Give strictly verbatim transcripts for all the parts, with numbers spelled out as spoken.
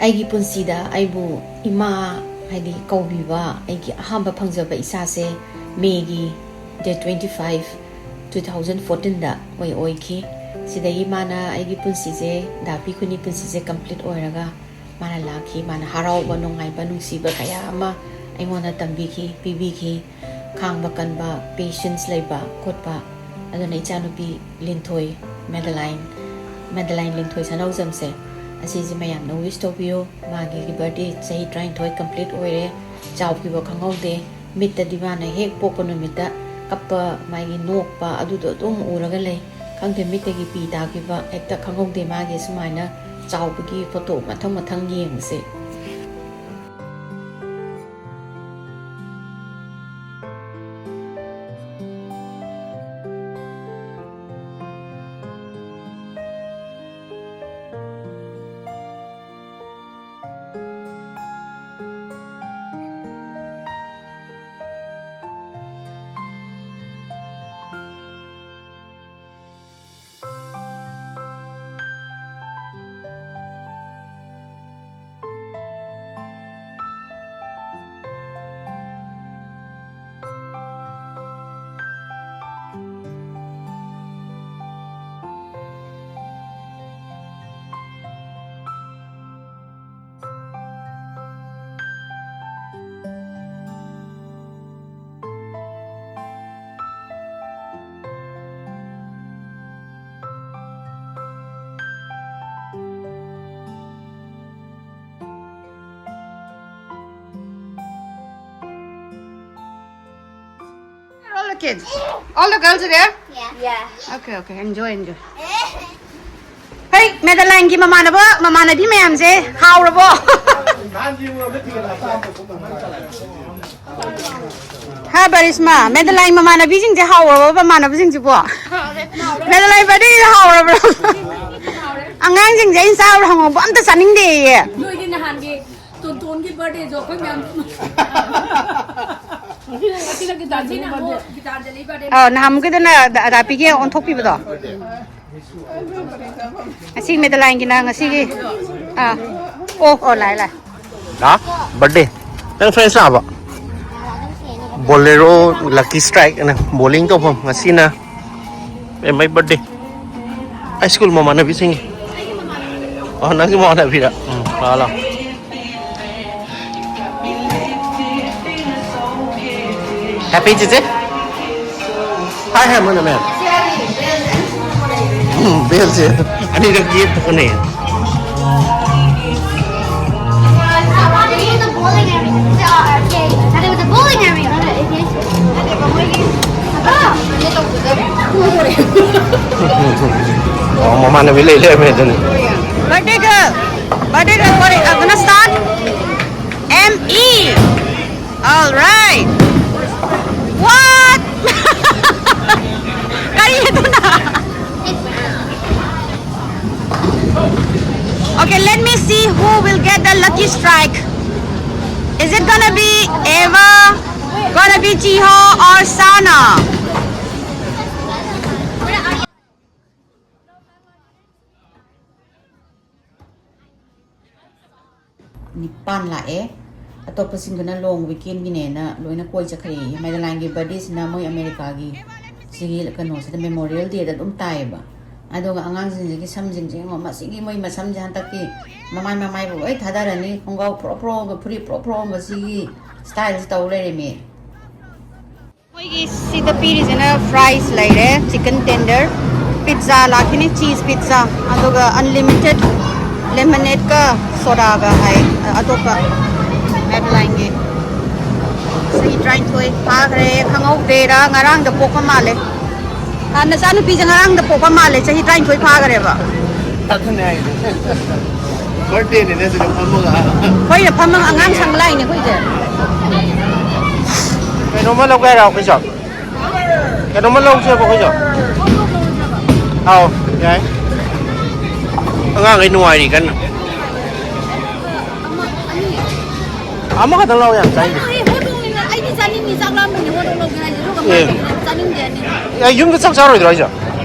ꯑꯩꯒꯤ ꯄꯨꯟꯁꯤꯗ ꯑꯩꯕꯨ ꯏꯃꯥ ꯍꯥꯏꯗꯤ ꯀꯧꯕꯤꯕ ꯑꯩꯒꯤ ꯑꯍꯥꯟꯕ ꯐꯪꯖꯕ ꯏꯆꯥꯁꯦ ꯃꯦꯒꯤ date twenty five, two thousand ꯐꯣꯔꯇꯤꯟꯗ ꯑꯣꯏ ꯑꯣꯏꯈꯤ꯫ ꯁꯤꯗꯒꯤ ꯃꯥꯅ ꯑꯩꯒꯤ ꯄꯨꯟꯁꯤꯁꯦ, ꯗꯥꯄꯤ ꯈꯨꯅꯤ ꯄꯨꯟꯁꯤꯁꯦ ꯀꯝꯄ꯭ꯂꯤꯠ ꯑꯣꯏꯔꯒ ꯃꯥꯅ ꯂꯥꯛꯈꯤ꯫ ꯃꯥꯅ ꯍꯔꯥꯎꯕ, ꯅꯨꯡꯉꯥꯏꯕ, ꯅꯨꯡꯁꯤꯕ ꯀꯌꯥ ꯑꯃ ꯑꯩꯉꯣꯟꯗ ꯇꯝꯕꯤꯈꯤ, ꯄꯤꯕꯤꯈꯤ꯫ ꯈꯥꯡꯕ ꯀꯟꯕ, ꯄꯦꯁꯦꯟꯁ ꯂꯩꯕ ꯈꯣꯠꯄ꯫ ꯑꯗꯨꯅ ꯏꯆꯥꯅꯨꯄꯤ ꯂꯤꯟꯊꯣꯏ, ꯃꯦꯗꯂꯥꯏꯟ, ꯃꯦꯗꯂꯥꯏꯟ ꯂꯤꯟꯊꯣꯏ ꯁꯅꯧꯖꯝꯁꯦ, ꯑꯁꯤꯁꯦ ꯃꯌꯥꯝꯅ ꯋꯤꯁ ꯇꯧꯕꯤꯌꯨ꯫ ꯃꯥꯒꯤ ꯕꯥꯔꯗꯦ ꯆꯍꯤ ꯇꯔꯥꯅꯤꯊꯣꯏ ꯀꯝꯄ꯭ꯂꯤꯠ ꯑꯣꯏꯔꯦ꯫ ꯆꯥꯎꯈꯤꯕ ꯈꯪꯍꯧꯗꯦ꯫ ꯃꯤꯠꯇꯗꯤ ꯃꯥꯅ ꯍꯦꯛ ꯄꯣꯛꯄ ꯅꯨꯃꯤꯠꯇ ꯀꯞꯄ, ꯃꯥꯒꯤ ꯅꯣꯛꯄ, ꯑꯗꯨꯗꯣ ꯑꯗꯨꯝ ꯎꯔꯒ ꯂꯩ꯫ ꯈꯪꯗꯦ, ꯃꯤꯠꯇꯒꯤ ꯄꯤ ꯇꯥꯈꯤꯕ ꯍꯦꯛꯇ ꯈꯪꯍꯧꯗꯦ꯫ ꯃꯥꯒꯤ ꯁꯨꯃꯥꯏꯅ ꯆꯥꯎꯕꯒꯤ ꯐꯣꯇꯣ ꯃꯊꯪ ꯃꯊꯪ ꯌꯦꯡꯕꯁꯦ꯫ All the kids? All the girls are there? Yeah. Yeah. Okay, okay. Enjoy, enjoy. Hey, ꯃꯦꯗꯂꯥꯏꯟꯒꯤ ꯃꯃꯥꯟꯅꯕ, ꯃꯃꯥꯟꯅꯕꯤ ꯃꯌꯥꯝꯁꯦ ꯍꯥꯎꯔꯕꯣ? ꯍꯥ, ꯕꯔꯤꯁꯃꯥ, ꯃꯦꯗꯂꯥꯏꯟ ꯃꯃꯥꯟꯅꯕꯤꯁꯤꯡꯁꯦ ꯍꯥꯎꯔꯕꯣ, ꯃꯃꯥꯟꯅꯕꯁꯤꯡꯁꯤꯕꯣ? ꯃꯦꯗꯂꯥꯏꯟ ꯕꯥꯔꯗꯦ ꯍꯥꯎꯔꯕ꯭ꯔꯣ? ꯑꯉꯥꯡꯁꯤꯡꯁꯦ ꯑꯩꯅ ꯆꯥꯕ꯭ꯔꯥ ꯍꯪꯉꯨꯕ ꯑꯝꯇ ꯆꯥꯅꯤꯡꯗꯦꯌꯦ꯫ ꯅꯣꯏꯗꯤ ꯅꯍꯥꯟꯒꯤ ꯇꯣꯟꯇꯣꯟꯒꯤ ꯕꯥꯔꯗꯦꯁꯨ ꯑꯩꯈꯣꯏ ꯃꯌꯥꯝ ꯉꯁꯤꯅ ꯒꯤꯇꯥꯟꯖꯂꯤ ꯕꯥꯔꯗꯦ꯫ ꯑꯥ, ꯅꯍꯥꯟꯃꯨꯛꯀꯤꯗꯨꯅ ꯗꯥ-, ꯗꯥꯄꯤꯒꯤ ꯑꯣꯟꯊꯣꯛꯄꯤꯕꯗꯣ꯫ ꯉꯁꯤ ꯃꯦꯗꯂꯥꯏꯟꯒꯤꯅ ꯉꯁꯤꯒꯤ, ꯑꯥ꯫ ꯑꯣ, ꯑꯣ, ꯂꯥꯛꯑꯦ, ꯂꯥꯛꯑꯦ꯫ ꯍꯥ? ꯕꯔꯊꯗꯦ? ꯅꯪ ꯐ꯭ꯔꯦꯟꯁ ꯂꯥꯛꯑꯕ? ꯕꯣꯂꯦꯔꯣ ꯂꯛꯀꯤ ꯁ꯭ꯇ꯭ꯔꯥꯏꯛ ꯑꯅ ꯕꯣꯂꯤꯡ ꯇꯧꯐꯝ ꯉꯁꯤꯅ꯫ ꯑꯦ, ꯃꯥꯏ ꯕꯔꯊꯗꯦ꯫ ꯍꯥꯏ ꯁ꯭ꯀꯨꯜ ꯃꯃꯥꯟꯅꯕꯤꯁꯤꯡꯒꯤ꯫ ꯑꯣ, ꯅꯪꯒꯤ ꯃꯃꯥꯟꯅꯕꯤꯔ? ꯎꯝ, ꯂꯥꯛꯑꯣ, ꯂꯥꯛꯑꯣ꯫ Happy ꯆꯤꯆꯦ꯫ Hi, hi, ꯃꯣꯏꯅ ꯃꯌꯥꯝ꯫ ꯎꯝ, ꯕꯦꯜꯁꯦ ꯑꯅꯤꯔꯛ ꯌꯦꯛꯄ ꯍꯣꯠꯅꯩ꯫ ꯑꯣ, ꯃꯃꯥꯟꯅꯕꯤ ꯂꯩ ꯂꯩꯔꯝꯃꯦ ꯑꯗꯨꯅꯤ꯫ Birthday girl, birthday girl, what is, uh, gonna start? M E. All right. What? ꯀꯔꯤ ꯑꯗꯨꯅ? Okay, let me see who will get the lucky strike. Is it gonna be Eva, gonna be Chiho, or Sana? ꯅꯤꯄꯥꯟ ꯂꯥꯛꯑꯦ꯫ ꯑꯇꯣꯞꯄꯁꯤꯡꯗꯨꯅ ꯂꯣꯡ ꯋꯤꯀꯦꯟꯒꯤꯅꯦꯅ ꯂꯣꯏꯅ ꯀꯣꯏ ꯆꯠꯈ꯭ꯔꯦ꯫ ꯃꯦꯗꯂꯥꯏꯟꯒꯤ ꯕꯔꯗꯦꯁꯤꯅ ꯃꯣꯏ ꯑꯃꯦꯔꯤꯀꯥꯒꯤ ꯁꯤꯒꯤ ꯀꯩꯅꯣꯁꯤꯗ ꯃꯦꯃꯣꯔꯤꯌꯦꯜ ꯗꯦꯗ ꯑꯗꯨꯝ ꯇꯥꯏꯌꯦꯕ꯫ ꯑꯗꯨꯒ ꯑꯉꯥꯡꯁꯤꯡꯁꯤꯒꯤ ꯁꯝꯁꯤꯡꯁꯦ ꯌꯦꯡꯉꯣ, ꯃꯁꯤꯒꯤ ꯃꯣꯏ ꯃꯁꯝꯁꯦ ꯍꯟꯗꯛꯇꯤ ꯃꯃꯥꯏ ꯃꯃꯥꯏꯕꯨ ꯂꯣꯏ ꯊꯥꯗꯔꯅꯤ꯫ ꯈꯣꯡꯒ꯭ꯔꯥꯎ ꯐ꯭ꯔꯣ ꯐ꯭ꯔꯣꯒ ꯐꯨꯔꯤꯠ ꯐ꯭ꯔꯣ ꯐ꯭ꯔꯣꯒ ꯁꯤꯒꯤ ꯁ꯭ꯇꯥꯏꯜꯁꯦ ꯇꯧ ꯂꯩꯔꯦꯃꯤ꯫ ꯃꯣꯏꯒꯤ ꯁꯤꯗ ꯄꯤꯔꯤꯁꯤꯅ ꯐ꯭ꯔꯥꯏꯁ ꯂꯩꯔꯦ, ꯆꯤꯀꯟ ꯇꯦꯟꯗꯔ, ꯄꯤꯠꯖꯥ ꯂꯥꯛꯈꯤꯅꯤ, ꯆꯤꯁ ꯄꯤꯠꯖꯥ, ꯑꯗꯨꯒ ꯑꯟꯂꯤꯃꯤꯇꯦꯠ ꯂꯦꯃꯅꯦꯠꯀ ꯁꯣꯗꯥꯒ ꯍꯥꯏ꯫ ꯑꯇꯣꯞꯄ ꯃꯦꯗꯂꯥꯏꯟꯒꯤ ꯆꯍꯤ ꯇꯔꯥꯅꯤꯊꯣꯏ ꯐꯥꯈ꯭ꯔꯦ, ꯈꯪꯍꯧꯗꯦꯔ ꯉꯔꯥꯡꯗ ꯄꯣꯛꯄ ꯃꯥꯜꯂꯦ꯫ ꯑ, ꯅꯆꯥꯅꯨꯄꯤꯁꯦ ꯉꯔꯥꯡꯗ ꯄꯣꯛꯄ ꯃꯥꯜꯂꯦ, ꯆꯍꯤ ꯇꯔꯥꯅꯤꯊꯣꯏ ꯐꯥꯈ꯭ꯔꯦꯕ꯫ ꯑꯗꯨꯅꯦ ꯍꯥꯏꯁꯦ꯫ ꯕꯥꯔꯗꯦꯅꯤꯅꯦ ꯁꯤꯗ ꯐꯝꯃꯒ꯫ ꯑꯩꯈꯣꯏꯅ ꯐꯝꯃꯒ ꯑꯉꯥꯡ ꯁꯪ ꯂꯥꯛꯏꯅꯦ ꯑꯩꯈꯣꯏꯁꯦ꯫ ꯀꯩꯅꯣꯝꯃ ꯂꯧꯒꯦ ꯍꯥꯏꯔꯣ ꯑꯩꯈꯣꯏꯁꯨ? ꯀꯩꯅꯣꯝꯃ ꯂꯧꯁꯦꯕ ꯑꯩꯈꯣꯏꯁꯨ? ꯑꯥꯎ, ꯌꯥꯏ꯫ ꯑꯉꯥꯡꯈꯩ ꯅꯨꯡꯉꯥꯏꯔꯤ ꯀꯟꯅ꯫ ꯑꯃꯈꯛꯇꯪ ꯂꯧ ꯌꯥꯝ ꯆꯥꯏꯅꯦ꯫ ꯑꯩ ꯍꯣꯇꯣꯡꯅꯤꯅ ꯑꯩꯗꯤ ꯆꯥꯅꯤꯡꯉꯤ, ꯆꯥꯛ ꯂꯥꯝꯕꯅꯤ ꯍꯣꯇꯣꯡ ꯂꯧꯒꯦ ꯍꯥꯏꯁꯦ꯫ ꯑꯗꯨꯒ ꯑꯦ꯫ ꯃꯥꯗꯤ ꯆꯥꯅꯤꯡꯗꯦ ꯍꯥꯏꯅꯤ꯫ ꯑꯦ, ꯌꯨꯝꯗ ꯆꯥꯛ ꯆꯥꯔꯣꯏꯗ꯭ꯔꯣ ꯍꯥꯏꯁꯦ?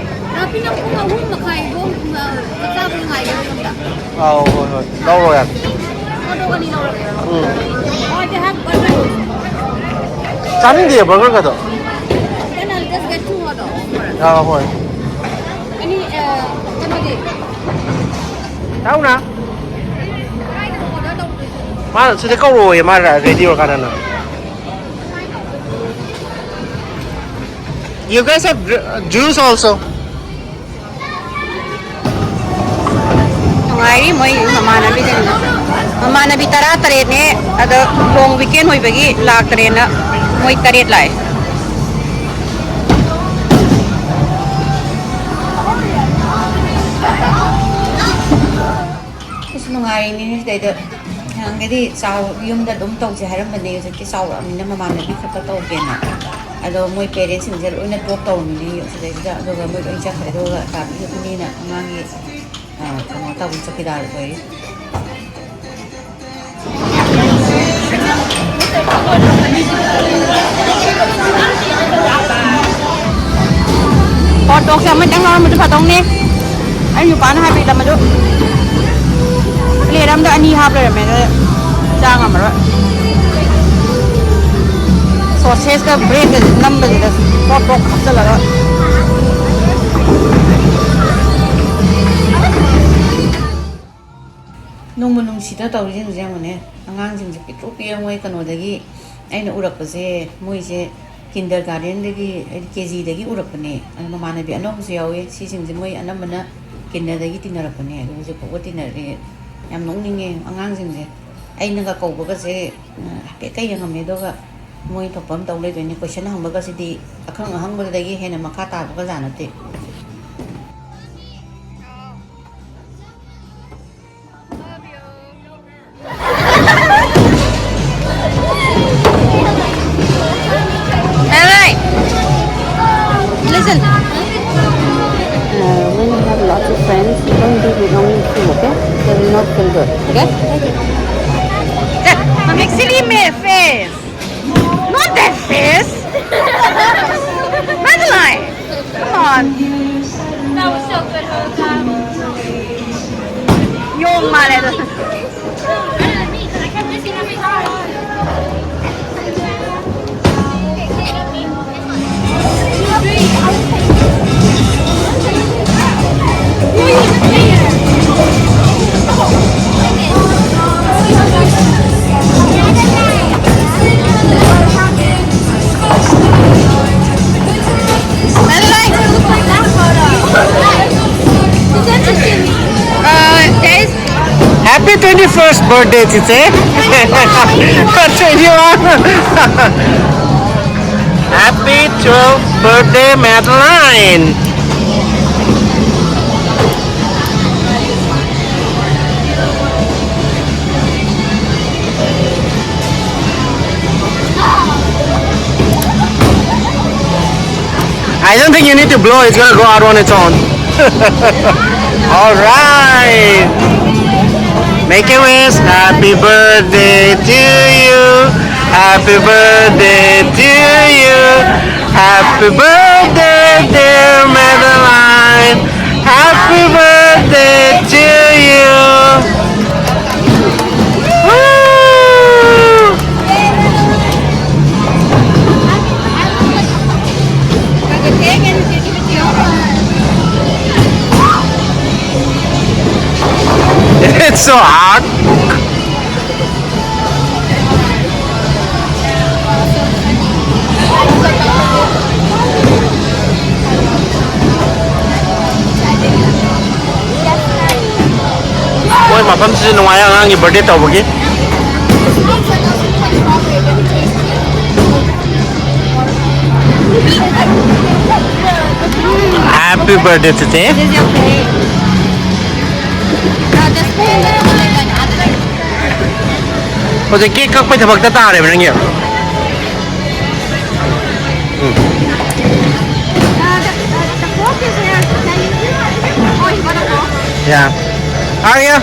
ꯔꯥꯐꯤꯅ ꯄꯨꯡ ꯑꯍꯨꯝ ꯃꯈꯥꯏ ꯐꯥꯎ, ꯑ, ꯆꯥꯛ ꯆꯥꯕ ꯉꯥꯏꯒꯦ ꯌꯨꯝꯗ꯫ ꯑꯥꯎ, ꯍꯣꯏ, ꯍꯣꯏ, ꯂꯧꯔꯣ, ꯌꯥꯔꯦ꯫ ꯍꯣꯠ ꯗꯣꯒ ꯑꯅꯤ ꯂꯧꯔꯒꯦ꯫ ꯎꯝ꯫ Oh, I can have burger. ꯆꯥꯅꯤꯡꯗꯦ, ꯕꯔꯒꯔꯒꯗꯣ꯫ Then I'll just get two hot dogs. ꯑꯥ, ꯍꯣꯏ꯫ Any, uh, ꯀꯩꯅꯣꯗꯤ? ꯇꯥꯎꯅ꯫ ꯀꯥꯏꯗꯅꯣ order ꯇꯧꯗꯣꯏꯁꯦ? ꯃꯥ ꯁꯤꯗ ꯀꯧꯔꯛꯑꯣꯌꯦ, ꯃꯥ ready ꯑꯣꯏꯔꯀꯥꯟꯗꯅ꯫ You guys have juice also? ꯅꯨꯡꯉꯥꯏꯔꯤ ꯃꯣꯏ ꯃꯃꯥꯟꯅꯕꯤꯁꯤꯡ꯫ ꯃꯃꯥꯟꯅꯕꯤ ꯇꯔꯥ ꯇꯔꯦꯠꯅꯦ, ꯑꯗꯣ long weekend ꯑꯣꯏꯕꯒꯤ ꯂꯥꯛꯇ꯭ꯔꯦꯅ ꯃꯣꯏ ꯇꯔꯦꯠ ꯂꯥꯛꯑꯦ꯫ ꯑꯁ, ꯅꯨꯡꯉꯥꯏꯔꯤꯅꯤꯅꯦ ꯁꯤꯗꯩꯗ꯫ ꯅꯍꯥꯟꯒꯩꯗꯤ ꯆꯥꯎ-, ꯌꯨꯝꯗ ꯑꯗꯨꯝ ꯇꯧꯁꯦ ꯍꯥꯏꯔꯝꯕꯅꯦ, ꯍꯧꯖꯤꯛꯇꯤ ꯆꯥꯎꯔꯛꯑꯕꯅꯤꯅ ꯃꯃꯥꯟꯅꯕꯤ ꯈꯛꯇ ꯇꯧꯒꯦꯅ꯫ ꯑꯗꯣ ꯃꯣꯏ parents ꯁꯤꯡꯁꯦ ꯂꯣꯏꯅ drop ꯇꯧꯔꯝꯃꯤꯅꯦ ꯁꯤꯗꯩꯁꯤꯗ, ꯑꯗꯨꯒ ꯃꯣꯏ ꯂꯣꯏ ꯆꯠꯈ꯭ꯔꯦ꯫ ꯑꯗꯨꯒ ꯇꯥꯕꯤ ꯈꯛꯇꯅꯦꯅ ꯑꯉꯥꯡꯒꯤ, ꯑ, ꯀꯩꯅꯣ ꯇꯧꯕ ꯆꯧꯀꯤꯗꯥꯔ ꯑꯣꯏꯔꯤ꯫ Hot dogs ꯁꯦ ꯑꯃꯇꯪ ꯂꯧꯔꯝꯕꯗꯤ ꯐꯗꯧꯅꯦ꯫ ꯑꯩ ꯅꯨꯄꯥꯅ ꯍꯥꯏꯕꯤꯔꯝꯕꯗꯨ꯫ Plate ꯑꯝꯗ ꯑꯅꯤ ꯍꯥꯞ ꯂꯩꯔꯝꯃꯦ, ꯑꯗꯨ ꯆꯥ ꯉꯝꯃꯔꯣꯏ꯫ Sausage ꯀ bread ꯀꯁꯦ ꯅꯝꯕꯁꯤꯗ ꯄꯣꯞ ꯄꯣꯞ ꯍꯥꯞꯆꯜꯂꯒ꯫ ꯅꯨꯡꯕꯨ ꯅꯨꯡꯁꯤꯗ ꯇꯧꯔꯤꯁꯤꯡꯁꯦ ꯌꯦꯡꯉꯨꯅꯦ꯫ ꯑꯉꯥꯡꯁꯤꯡꯁꯦ ꯄꯤꯛꯇ꯭ꯔꯨ ꯄꯤꯛꯑ ꯃꯣꯏ ꯀꯩꯅꯣꯗꯒꯤ ꯑꯩꯅ ꯎꯔꯛꯄꯁꯦ, ꯃꯣꯏꯁꯦ kindergarten ꯗꯒꯤ, ꯍꯥꯏꯗꯤ KG ꯗꯒꯤ ꯎꯔꯛꯄꯅꯦ꯫ ꯑꯗꯣ ꯃꯃꯥꯟꯅꯕꯤ ꯑꯅꯧꯕꯁꯨ ꯌꯥꯎꯋꯦ꯫ ꯁꯤꯁꯤꯡꯁꯦ ꯃꯣꯏ ꯑꯅꯝꯕꯅ kinderꯗꯒꯤ ꯇꯤꯟꯅꯔꯛꯄꯅꯦ꯫ ꯑꯗꯣ ꯍꯧꯖꯤꯛ ꯐꯥꯎꯕ ꯇꯤꯟꯅꯔꯤ꯫ ꯌꯥꯝ ꯅꯣꯛꯅꯤꯡꯉꯦ ꯑꯉꯥꯡꯁꯤꯡꯁꯦ꯫ ꯑꯩꯅꯒ ꯀꯧꯕꯒꯁꯦ, ꯑ, ꯍꯥꯏꯐꯦꯠꯀ ꯌꯦꯡꯉꯝꯃꯦ, ꯑꯗꯨꯒ ꯃꯣꯏ ꯊꯣꯛꯄ ꯑꯃ ꯇꯧ ꯂꯩꯗꯣꯏꯅꯦ꯫ Question ꯍꯪꯕꯒꯁꯤꯗꯤ ꯑꯈꯪ ꯑꯍꯪꯕꯗꯒꯤ ꯍꯦꯟꯅ ꯃꯈꯥ ꯇꯥꯕꯒ ꯖꯥꯠ ꯅꯠꯇꯦ꯫ All right. Listen. Uh, when you have lots of friends, don't do it only two, okay? They will not feel good, okay? Mixili me face. Not that face. Madeline, come on. That was so good, Hoda. ꯃꯥꯜꯂꯦ ꯑꯗꯣ꯫ Happy twenty-first birthday, Chiche. Twenty-one. Happy twelfth birthday, Madeline. I don't think you need to blow, it's gonna go out on its own. All right. Make a wish. Happy birthday to you. Happy birthday to you. Happy birthday, dear Madeline. Happy birthday to you. Woo! It's so hot. ꯃꯣꯏ ꯃꯐꯝꯁꯤꯁꯨ ꯅꯨꯡꯉꯥꯏ ꯑꯉꯥꯡꯒꯤ ꯕꯥꯔꯗꯦ ꯇꯧꯕꯒꯤ꯫ Happy birthday today. ꯍꯧꯖꯤꯛ cake ꯀꯛꯄꯩ ꯊꯕꯛꯇ ꯇꯥꯔꯦꯕ ꯅꯪꯒꯤ꯫ ꯎꯝ꯫ Yeah. Arya,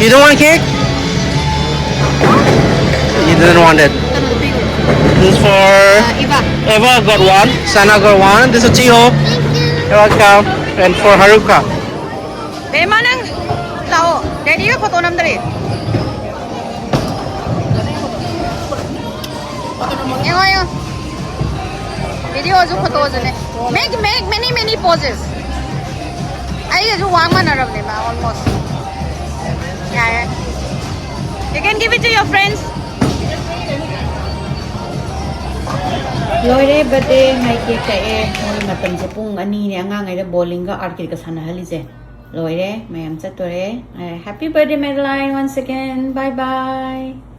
you don't want cake? You don't want it. This is for Eva. Eva got one. Sana got one. This is Chiho. You're welcome. And for Haruka. Emma, nang Daddy ꯒ photo ꯅꯝꯗꯔꯤ. ꯌꯦꯡꯉꯣ, ꯌꯦꯡꯉꯣ. Video ꯁꯨ photo ꯁꯨꯅꯦ. Make, make many, many poses. ꯑꯩꯒꯁꯨ ꯋꯥꯡ ꯃꯥꯟꯅꯔꯕꯅꯦ ꯃꯥ almost. ꯌꯥꯔꯦ. You can give it to your friends. ꯂꯣꯏꯔꯦ, birthday ꯍꯥꯏ cake ꯀꯛꯑꯦ꯫ ꯃꯣꯏ ꯃꯇꯝꯁꯦ ꯄꯨꯡ ꯑꯅꯤꯅꯦ ꯑꯉꯥꯡꯉꯩꯗ bowling ꯒ arcade ꯀ ꯁꯥꯟꯅꯍꯜꯂꯤꯁꯦ꯫ ꯂꯣꯏꯔꯦ, ꯃꯌꯥꯝ ꯆꯠꯇꯣꯔꯦ꯫ Happy birthday, Madeline, once again. Bye bye.